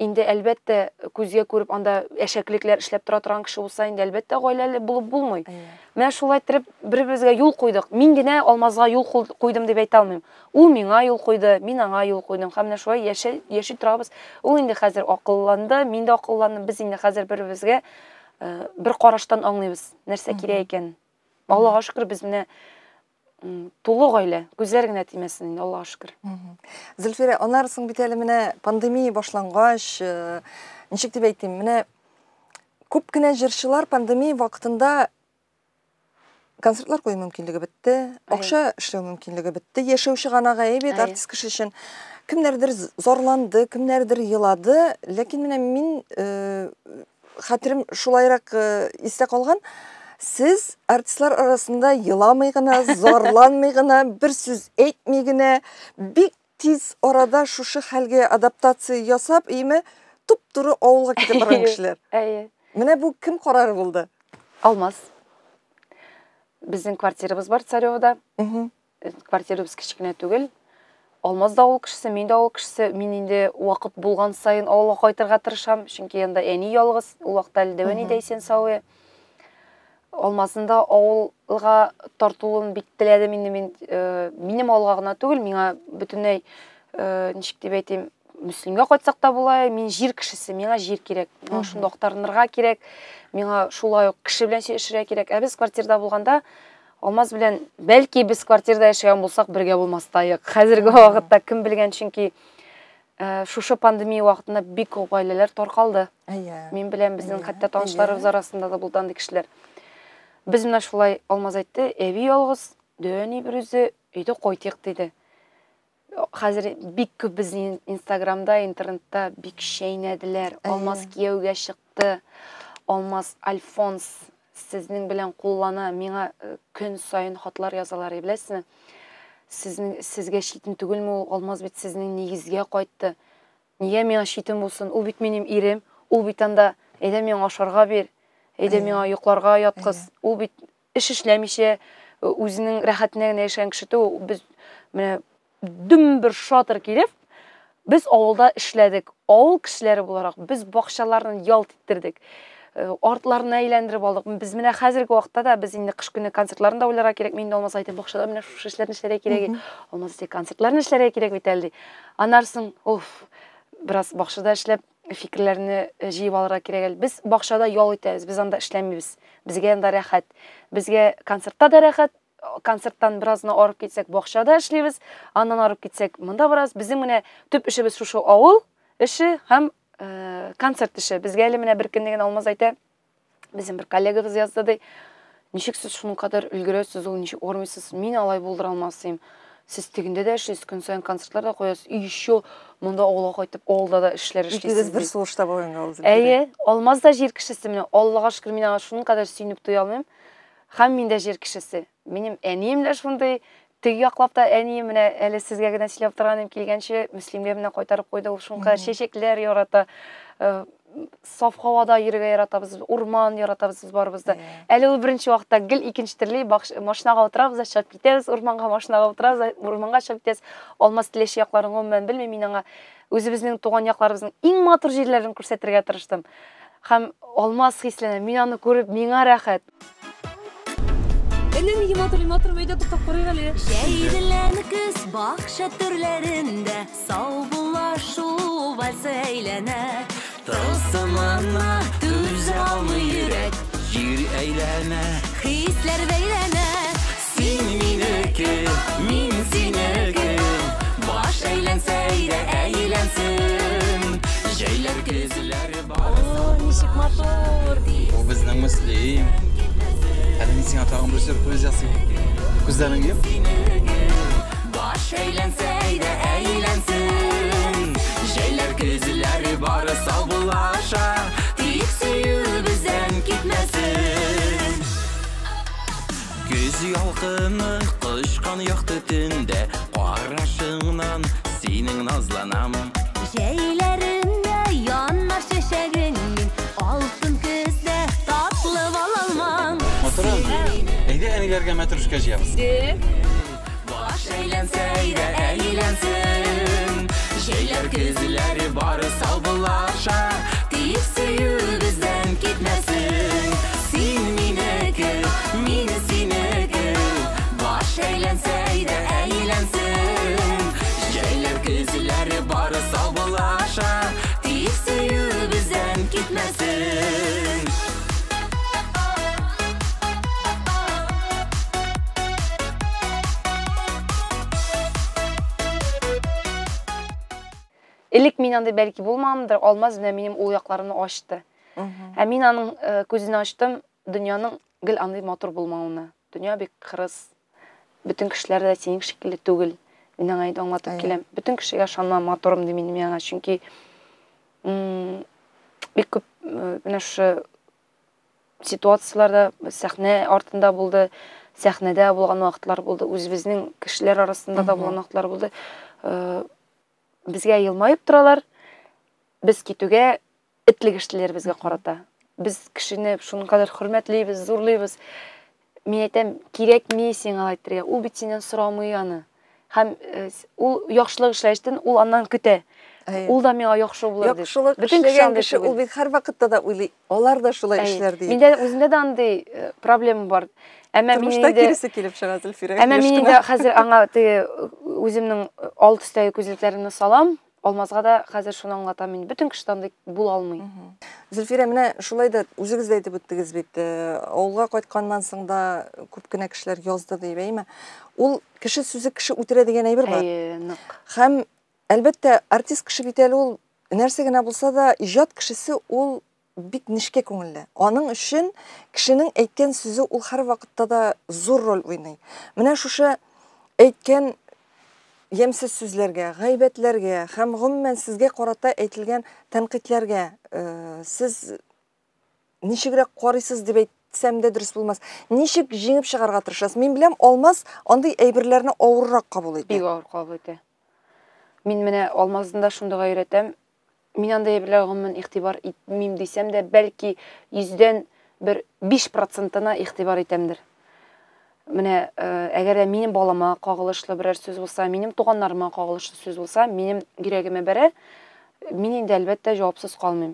инде әлбәттә күзгә күреп анда әшәкелекләр эшләп тора торган кеше булса, инде әлбәттә гаиләле булып булмый. Менә шулай иттереп бер-беребезгә юл куйдык. Мин генә Алмазга юл куйдым дип әйтә алмыйм. Ул миңа юл куйды, мин аңа юл куйдым. Һәм менә шулай яши, яши торабыз. Ул инде хәзер акылланды, мин дә акылландым. Без инде хәзер бер-беребезгә бер караштан аңлыйбыз, нәрсә кирәк икәнен. Аллага шөкер, без менә тулы гаилә, күзләр генә тимәсен инде, Аллага шөкер. Зөлфирә, аннары соң бит әле менә пандемия башлангач, ничек дип әйтим, менә күп кенә җырчылар пандемия вакытында концертлар кую мөмкинлеге бетте, акча эшләү мөмкинлеге бетте, яшәү чыганагы әйбәт артист кеше өчен. Кемнәрдер зарланды, кемнәрдер елады, ләкин менә мин хәтерем шулайрак истә калган. Сез артистлар арасында еламый гына, зарланмый гына, бер сүз әйтми генә, бик тиз арада шушы хәлгә адаптация ясап, име, туп-туры авылга китеп барган кешеләр. Әйе. Менә бу кем карары булды? Алмаз. Безнең квартирабыз бар Царевода. Квартирабыз кечкенә түгел. Алмаз да авыл кешесе, мин дә авыл кешесе. Мин инде вакыт булган саен авылга кайтырга тырышам, чөнки анда әни ялгыз, ул вакытта әле дәү әни дә исән сау. Алмазның да авылга тартылуын бик теләдем инде мин. Минем авылга гына түгел, миңа бөтенләй, ничек дип әйтим, Мөслимгә кайтсак та була, мин җир кешесе, миңа җир кирәк, миңа шунда актарынырга кирәк, миңа шулай ук кеше белән сөйләшергә кирәк. Ә без квартирада булганда, Алмаз белән, бәлки без квартирада яшәгән булсак, бергә булмас та идек. Хәзерге вакытта кем белгән, чөнки шушы пандемия вакытында бик күп гаиләләр таркалды. Мин беләм, безнең хәтта танышларыбыз арасында да булды андый кешеләр. Без менә шулай, Алмаз әйтте, әби ялгыз, дәү әни берүзе, өйдә кайтыйк диде. Хәзер бик күп безнең Инстаграмда, интернетта бик чәйнәделәр. Алмаз кияүгә чыкты. Алмаз Альфонс сезнең белән куллана. Миңа көн саен хатлар язалар, беләсезме? Сезнең, сезгә читен түгелме ул? Алмаз бит сезнең нигезгә кайтты. Нигә миңа читен булсын? Ул бит минем ирем. Ул бит анда, әйдә миңа ашарга бир, әйдә миңа йокларга яткыз. Ул бит эш эшләмичә, үзенең рәхәтенә генә яшәгән кеше түгел. Без менә дөм бер шатыр килеп, без авылда эшләдек. Авыл кешеләре буларак без бакчаларны ялт иттердек. Артларына әйләндереп алдык. Без менә хәзерге вакытта да без инде кыш көне концертларны да уйларга кирәк. Мин инде Алмаз әйтәм, бакчада менә шушы эшләрне эшләргә кирәк. Алмаз әйтә, концертларны эшләргә кирәк бит әле ди. Аннан соң, уф, бераз бакчада эшләп фикерләрне җыеп алырга кирәк әле. Без бакчада ял итәбез, без анда эшләмибез. Безгә анда рәхәт. Безгә концертта да рәхәт, концерттан бераз гына арып китсәк, бакчада эшлибез, аннан арып китсәк, монда барабыз. Безнең менә төп эшебез шушы авыл эше һәм концерт эше. Безгә әле менә бер көнне генә Алмаз әйтә, безнең бер коллегабыз язды ди, ничек сез шуның кадәр өлгерәсез, ул ничек армыйсыз, мин алай булдыра алмас идем. Сез тегендә дә эшлисез, көн саен концертлар да куясыз, и еще монда авылга кайтып, авылда да эшләр эшлисез. Икегез бер сулышта булган ул. Әйе, Алмаз да җир кешесе менә, Аллага шөкер, мин аңа шуның кадәр сөенеп туя алмыйм. Һәм мин дә җир кешесе. Минем әнием дә шундый, теге яклап та әнием менә әле сезгә генә сөйләп торган идем, килгәнче Мөслимгә менә кайтарып куйды, ул шуның кадәр чәчәкләр ярата. Саф һавада йөрергә яратабыз, урман яратабыз без барыбыз да. Әле ул беренче вакытта гел икенче төрле машинага утырабыз да чыгып китәбез, урманга машинага утырабыз да урманга чыгып китәбез. Алмаз Теләче якларын гомумән белми, мин аңа үзебезнең туган якларыбызның иң матур җирләрен күрсәтергә тырыштым. Һәм Алмаз хисләнә, мин аны күреп, миңа рәхәт. Әллә нигә матур, матур, әйдә туктап карыйк әле. Җәй белән көз бакча түрләрендә саубуллашу вальсы әйләнә. Тылсымына түзә алмый йөрәк, җир әйләнә. Хисләр бәйләнә. Син минеке, мин синеке. Баш әйләнсә әйдә әйләнсен. Җәйләр, көзләр барысы. О, ничек матур! Бу безнең Мөслим. Әле мин сиңа тагын бер сюрприз ясыйм. Күзләреңне йом. Баш әйләнсә әйдә әйләнсен. Җәйләр, көзләр бары саубуллаша. Тик сөю бездән китмәсен. Көз ялкыны кочкан якты төндә карашыңнан синең назланам. Җәйләрендә янмас чәчәгең мин, алтын көздә татлы бал алмаң. Матурым, әйдә әниләргә мәтрүшкә җыябыз. Баш әйләнсә әйдә әйләнсен. Җәйләр, көзләр бары саубуллаша. Тик сөю бездән китмәсен. Син минеке, мин синеке. Баш әйләнсә әйдә әйләнсен. Җәйләр, көзләр бары саубуллаша. Тик сөю бездән китмәсен. Элек мин андый бәлки булмамдыр, Алмаз менә минем ул якларымны ачты. Ә мин аның күзен ачтым, дөньяның гел андый матур булмавына. Дөнья бик кырыс. Бөтен кешеләр дә синең шикелле түгел. Мин аңа инде аңлатып киләм. Бөтен кешегә ышанма, матурым дим инде мин аңа, чөнки бик күп менә шушы ситуацияләрдә сәхнә артында булды, сәхнәдә булган вакытлар булды, үзебезнең кешеләр арасында да булган вакытлар булды. Безгә елмаеп торалар, без китүгә этлек эшлиләр безгә карата. Без кешене шуның кадәр хөрмәтлибез, зурлыйбыз. Мин әйтәм, кирәкми сиңа алай әйтергә, ул бит синнән сорамый аны. Һәм ул яхшылык эшләгәчтен, ул аннан көтә. Ул да миңа яхшы булыр дип. Яхшылык Бөтен кеше эшләгән андый кеше, ул түгел. бит һәрвакытта да уйлый, алар да шулай эшләр дип. Миндә үземдә дә андый проблема бар. Әмма мин Тормышта инде киресе килеп чыга, Зөлфирә. Әмма мин инде хәзер аңа теге үземнең ал төстәге күзлекләремне салам. Алмазга да хәзер шуны аңлатам мин. Бөтен кеше дә андый була алмый. Зөлфирә, менә шулай да үзегез дә әйтеп үттегез бит, авылга кайтканнан соң да күп кенә кешеләр язды дип, әйме? Ул кеше сүзе кеше үтерә дигән әйбер бар. Әйе, нык. Һәм әлбәттә, артист кеше бит әле ул нәрсә генә булса да, иҗат кешесе ул бик нечкә күңелле. Аның өчен кешенең әйткән сүзе ул һәрвакытта да зур роль уйный. Менә шушы әйткән ямьсез сүзләргә, гайбәтләргә һәм гомумән сезгә карата әйтелгән тәнкыйтьләргә сез ничегрәк карыйсыз дип әйтсәм дә дөрес булмас. Ничек җиңеп чыгарга тырышасыз? Мин беләм, Алмаз андый әйберләрне авыррак кабул итә. Бик авыр кабул итә. Мин менә Алмазны да шундыйга өйрәтәм. Мин андый әйберләргә гомумән игътибар итмим дисәм дә, бәлки йөздән бер биш процентына игътибар итәмдер. Менә, әгәр дә минем балама кагылышлы берәр сүз булса, минем туганнарыма кагылышлы сүз булса, минем йөрәгемә бәрә, мин инде әлбәттә җавапсыз калмыйм.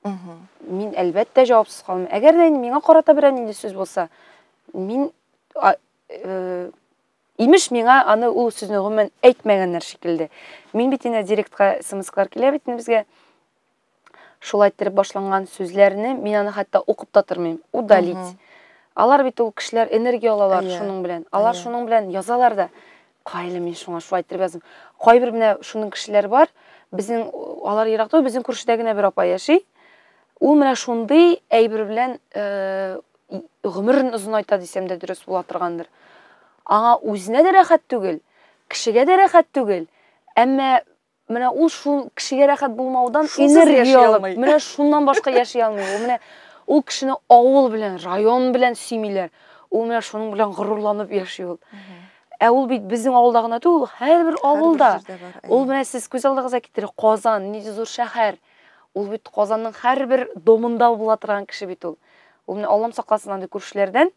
Мин әлбәттә җавапсыз калмыйм. Әгәр дә инде миңа карата берәр нинди сүз булса, мин, имеш миңа аны ул сүзне гомумән әйтмәгәннәр шикелле. Мин бит инде директка смс-лар килә бит инде безгә. Шулай иттереп башланган сүзләрне мин аны хәтта укып та тормыйм. Удалить. Алар бит ул кешеләр энергия алалар шуның белән. Алар шуның белән язалар да. Кайлы мин шуңа шулай иттереп яздым. Кайбер менә шуның кешеләр бар. Безнең алар ерак түгел, безнең күршедә генә бер апа яши. Ул менә шундый әйбер белән гомерен озынайта дисәм дә дөрес була торгандыр. Аңа үзенә дә рәхәт түгел, кешегә дә рәхәт түгел. Әмма менә ул шул кешегә рәхәт булмаудан Шунсыз энергия яши алып, алмый. менә шуннан башка яши алмый. Ул менә ул кешене авыл белән, район белән сөймиләр. Ул менә шуның белән горурланып яши ул. Ә ул бит безнең авылда гына түгел, һәрбер Һәрбер авылда. җирдә бар, Ул әйе. менә сез күз алдыгызга китереп, Казан, нинди зур шәһәр. Ул бит Казанның һәрбер домында була торган кеше бит ул. Ул менә Аллам сакласын андый күршеләрдән,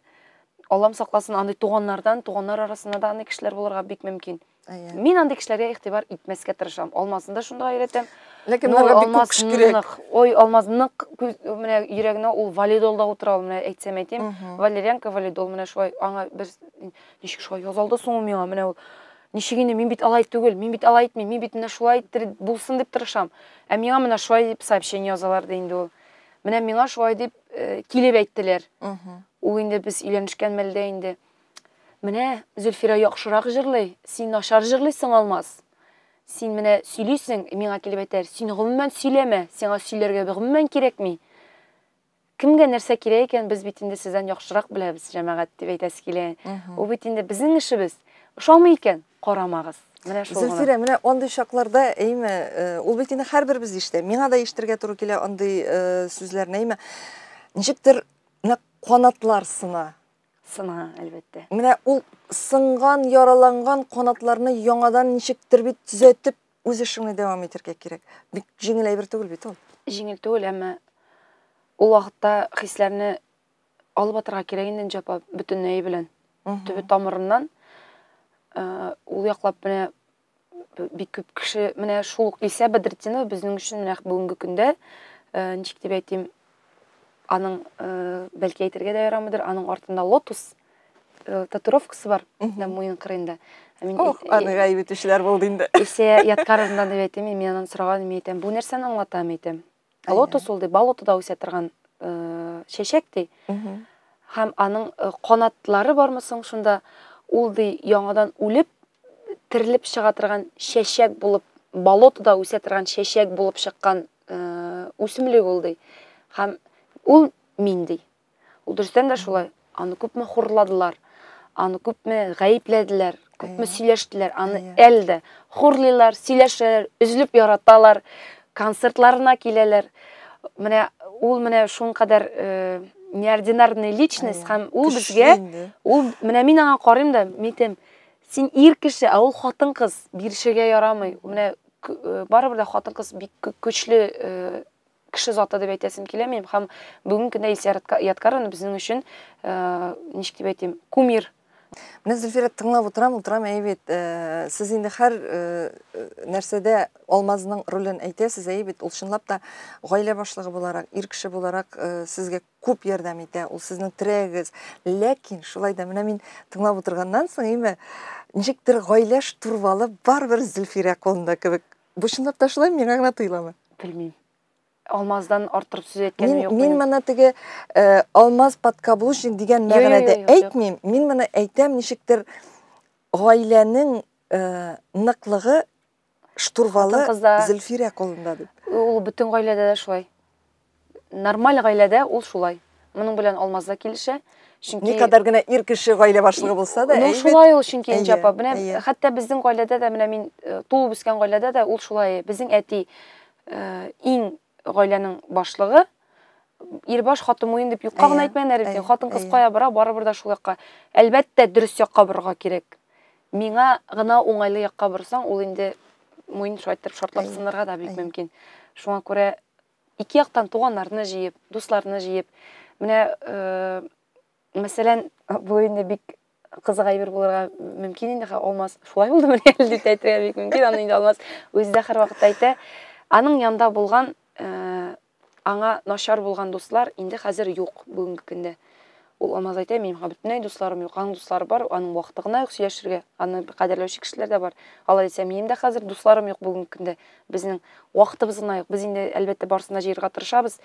Аллам сакласын андый туганнардан, туганнар арасында да андый кешеләр булырга бик мөмкин. Әйе. Мин андый кешеләргә игътибар итмәскә тырышам. Алмазны да шунда өйрәтәм. Ләкин Ну, аларга бик күп Алмаз кеше кирәк. нык. Ой, Алмаз нык күз, менә йөрәгенә ул валидолда утыра ул, менә әйтсәм әйтим. Валерьянка валидол менә шулай аңа бер ничек шулай язалды соң ул миңа, менә ул ничек инде мин бит алай түгел, мин бит алай итмим, мин бит менә шулай иттереп булсын дип тырышам. Ә миңа менә шулай дип сообщение язалар ди инде ул. Менә миңа шулай дип килеп әйттеләр. Ул инде без өйләнешкән мәлдә инде. Менә Зөлфирә яхшырак җырлый, син начар җырлыйсың, Алмаз. Син менә сөйлисең, миңа килеп әйтәләр, син гомумән сөйләмә, сиңа сөйләргә гомумән кирәкми. Кемгә нәрсә кирәк икән, без бит инде сездән яхшырак беләбез, җәмәгать, дип әйтәсе килә. Ул бит инде безнең эшебез. Ошамый икән, карамагыз. Менә шул гына. Зөлфирә, менә андый чакларда, әйме, ул бит инде һәрберебез ишетә. Миңа да ишетергә туры килә андый сүзләрне, әйме. Ничектер менә канатлар сына. Сына, әлбәттә. Менә ул сынган, яраланган канатларны яңадан ничектер бит төзәтеп, үз эшеңне дәвам итәргә кирәк. Бик җиңел әйбер түгел бит ул. Җиңел түгел, әмма ул вакытта хисләрне алып атырга кирәк инде, Энҗе апа, бөтенләе белән. Төбе тамырыннан. Ул яклап менә бик күп кеше, менә шул ук Илсә Бәдретдинова безнең өчен менә бүгенге көндә, ничек дип әйтим, аның, бәлки әйтергә дә ярамыйдыр, аның артында лотус татуировкасы бар, менә муен кырыенда. Мин Ох, аны гаеп итүчеләр булды инде. Илсә Ядкаровнадан дип әйтим, мин аннан сораган, мин әйтәм, бу нәрсәне аңлата, мин әйтәм. Лотос ул ди, болотода үсә торган чәчәк ди. Һәм аның канатлары бармы соң шунда, ул ди яңадан үлеп, терелеп чыга торган чәчәк булып, болотода үсә торган чәчәк булып чыккан үсемлек ул ди. Һәм ул мин ди. Ул дөрестән дә шулай. Аны күпме хурладылар, аны күпме гаепләделәр, күпме сөйләштеләр, аны әле дә хурлыйлар, сөйләшәләр, өзелеп яраталар, концертларына киләләр. Менә ул менә шуның кадәр неординарный личность, һәм ул безгә, ул менә мин аңа карыйм да, мин әйтәм, син ир кеше, ә ул хатын-кыз, бирешергә ярамый. Менә барыбер дә хатын-кыз бик көчле кеше заты дип әйтәсем килә минем. Һәм бүгенге көндә Илсөя Ядкаровна безнең өчен, ничек дип әйтим, кумир. Менә Зөлфирә, тыңлап утырам, утырам, әйе бит, сез инде һәр нәрсәдә Алмазның ролен әйтәсез, әйе бит, ул чынлап та гаилә башлыгы буларак, ир кеше буларак сезгә күп ярдәм итә, ул сезнең терәгегез. Ләкин шулай да менә мин тыңлап утырганнан соң, әйме, ничектер гаилә штурвалы барыбер Зөлфирә кулында кебек. Бу чынлап та шулай, миңа гына тоеламы? Белмим. Алмаздан арттырып сүз әйткәнем юк Мин минем. моны теге Алмаз подкаблучник дигән Юк, юк, мәгънәдә юк, юк. әйтмим. Мин моны әйтәм, ничектер гаиләнең ныклыгы штурвалы Хатын-кызда Зөлфирә кулында дип. Ул бөтен гаиләдә дә шулай. Нормаль гаиләдә ул шулай. Моның белән Алмаз да килешә. Чөнки Никадәр генә ир кеше гаилә башлыгы булса да, Ну, әйбәт. шулай ул, чөнки Энҗе Әйе, апа. Менә әйе. хәтта безнең гаиләдә дә, менә мин туып үскән гаиләдә дә ул шулай. Безнең әти иң гаиләнең башлыгы, ир баш, хатын муен дип юкка гына Әйе, әйтмәгәннәр бит. әйе, Хатын-кыз әйе. кая бара, барыбер дә шул якка. Әлбәттә, дөрес якка барырга кирәк. Миңа гына уңайлы якка барсаң, ул инде муен шулай итеп шартлап Әйе, сынырга да бик әйе. мөмкин. Шуңа күрә ике яктан туганнарны җыеп, дусларны җыеп, менә, мәсәлән, бу инде бик кызык әйбер булырга мөмкин инде, Алмаз шулай булды менә әле дип әйтергә бик мөмкин, аны инде Алмаз үзе дә һәрвакытта әйтә. Аның янында булган, аңа начар булган дуслар инде хәзер юк бүгенге көндә. Ул Алмаз әйтә, минем бөтенләй дусларым юк, аның дуслары бар, аның вакыты гына юк сөйләшергә, аны кадерләүче кешеләр дә бар. Алай дисә, минем дә хәзер дусларым юк бүгенге көндә. Безнең вакытыбыз гына юк. Без инде әлбәттә барысын да җыярга тырышабыз.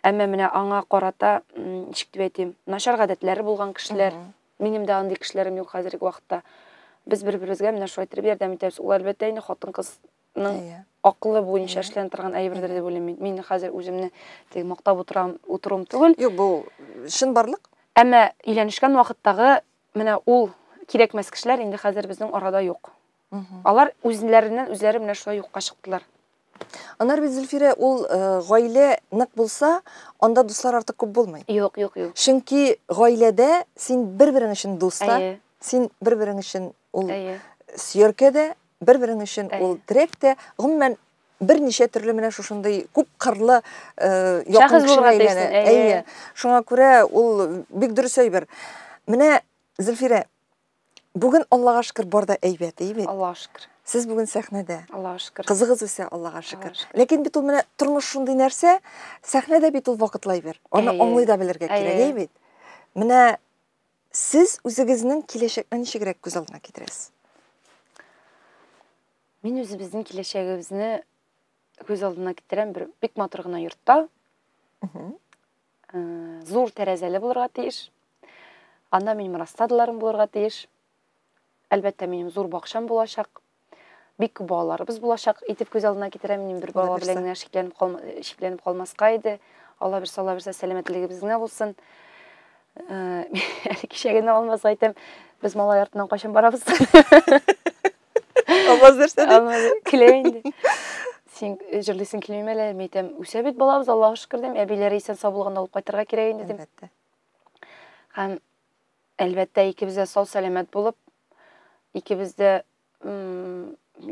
Әмма менә аңа карата, ничек дип әйтим, начар гадәтләре булган кешеләр, минем дә андый кешеләрем юк хәзерге вакытта. Без бер-беребезгә менә шулай итеп ярдәм итәбез. Ул әлбәттә инде хатын-кызның акылы буенча эшләнә торган әйбердер дип уйлыйм мин. Мин хәзер үземне теге мактап утырам, утыруым түгел. Юк, бу чынбарлык. Әмма өйләнешкән вакыттагы менә ул кирәкмәс кешеләр инде хәзер безнең арада юк. Алар үзләреннән үзләре менә шулай юкка чыктылар. Аннары бит Зөлфирә, ул гаилә нык булса, анда дуслар артык күп булмый. Юк, юк, юк. Чөнки гаиләдә син бер-берең өчен дус та, Әйе. син бер-берең өчен ул Әйе. сөяркә дә, бер-берең өчен Әйе. ул терәк тә, гомумән берничә төрле менә шушындый күп кырлы якын кешегә әйләнә. Әйе. Шуңа күрә ул бик дөрес әйбер. Менә Зөлфирә, бүген Аллага шөкер бар да әйбәт, әйе бит? Аллага шөкер. Сез бүген сәхнәдә. Аллага шөкер. Кызыгыз үсә, Аллага шөкер. Ләкин бит ул менә тормыш шундый нәрсә, сәхнәдә бит ул вакытлы әйбер. Аны аңлый да белергә кирәк, әйе бит? Менә сез үзегезнең киләчәкне ничегрәк күз алдына китерәсез? Мин үзебезнең киләчәгебезне күз алдына китерәм бер бик матур гына йортта. Зур тәрәзәле булырга тиеш. Анда минем рассадаларым булырга тиеш. Әлбәттә, минем зур бакчам булачак. Бик күп балаларыбыз булачак итеп күз алдына китерәм. Минем бер бала белән генә шикләнеп калма, шикләнеп калмаска иде. Алла бирсә, Алла бирсә, сәламәтлегебез генә булсын. Әле кичә генә Алмазга әйтәм, без малай артыннан кайчан барабыз? Алмаз нәрсә ди? Алмаз көлә инде. Син җырлыйсың килмиме әле? Мин әйтәм, үсә бит балабыз, Аллага шөкер дим. Әбиләре исән сау булганда алып кайтырга кирәк инде дим. Әлбәттә. Һәм әлбәттә икебез дә сау сәламәт булып, икебез дә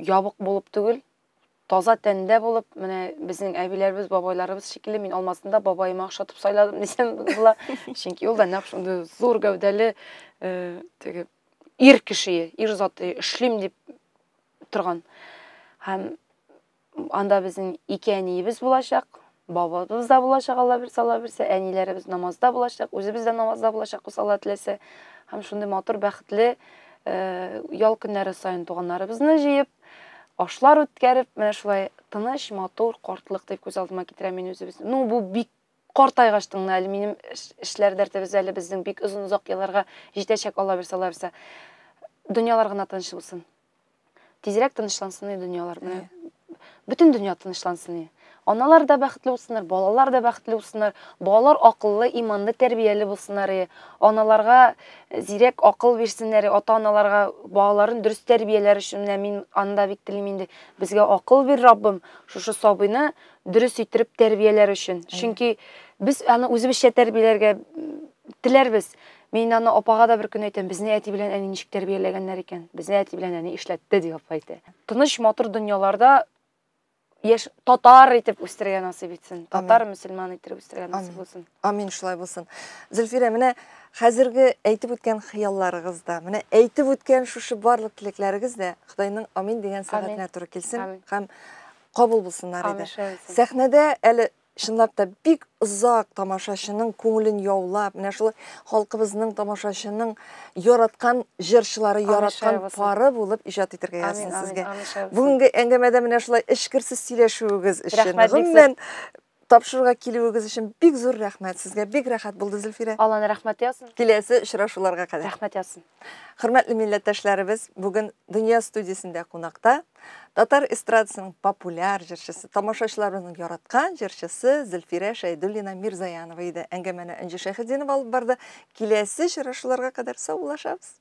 ябык булып түгел, таза тәндә булып, менә безнең әбиләребез, бабайларыбыз шикелле, мин Алмазны да бабаема охшатып сайладым дисәм була. Чөнки ул да нәкъ шундый зур гәүдәле, теге ир кеше, ир заты, эшлим дип торган. Һәм анда безнең ике әниебез булачак, бабабыз да булачак, Алла бирсә, Алла бирсә, әниләребез намазда булачак, үзебез дә намазда булачакбыз, Алла теләсә. Һәм шундый матур, бәхетле ял көннәре саен туганнарыбызны җыеп, ашлар үткәреп, менә шулай тыныч, матур картлык дип күз алдыма китерәм мин үзебез. Ну, бу бик картайгач тыңла әле, минем эшләр дәртебез әле безнең бик озын-озак елларга җитәчәк, Алла бирсә, Алла бирсә. Дөньялар гына тыныч булсын. Тизрәк тынычлансын иде дөньялар. Менә бөтен дөнья тынычлансын иде. Аналар да бәхетле булсыннар, балалар да бәхетле булсыннар, балалар акыллы, иманлы, тәрбияле булсыннар иде. Аналарга зирәк акыл бирсеннәр, ата-аналарга балаларын дөрес тәрбияләр өчен менә мин анда бик телим инде. Безгә акыл бир, Раббым, шушы сабыйны дөрес иттереп тәрбияләр өчен. Чөнки без аны үзебезчә тәрбияләргә теләрбез. Мин аны апага да бер көн әйтәм, безне әти белән әни ничек тәрбияләгәннәр икән? Безне әти белән әни эшләтте, дип апа әйтә. Тыныч, матур дөньяларда яшь татар итеп үстерергә насыйп итсен. Татар мөселман итеп үстерергә насыйп булсын. Амин, шулай булсын. Зөлфирә, менә хәзерге әйтеп үткән хыялларыгыз да, менә әйтеп үткән шушы барлык теләкләрегез дә Ходайның амин дигән сәгатенә туры килсен һәм кабул булсыннар иде. Сәхнәдә әле чынлап та бик озак тамашачының күңелен яулап, менә шулай халкыбызның тамашачының яраткан җырчылары, яраткан пары булып иҗат итәргә язсын сезгә. Бүгенге әңгәмәдә менә шулай эчкерсез сөйләшүегез өчен, гомумән тапшыруга килүегез өчен бик зур рәхмәт сезгә. Бик рәхәт булды, Зөлфирә. Алланың рәхмәте яусын. Киләсе очрашуларга кадәр. Рәхмәт яусын. Хөрмәтле милләттәшләребез, бүген Дөнья студиясендә кунакта татар эстрадасының популяр җырчысы, тамашачыларыбызның яраткан җырчысы Зөлфирә Шәйдуллина Мирзаянова иде. Әңгәмәне Энҗе Шәйхетдинова алып барды. Киләсе очрашуларга кадәр саубуллашабыз.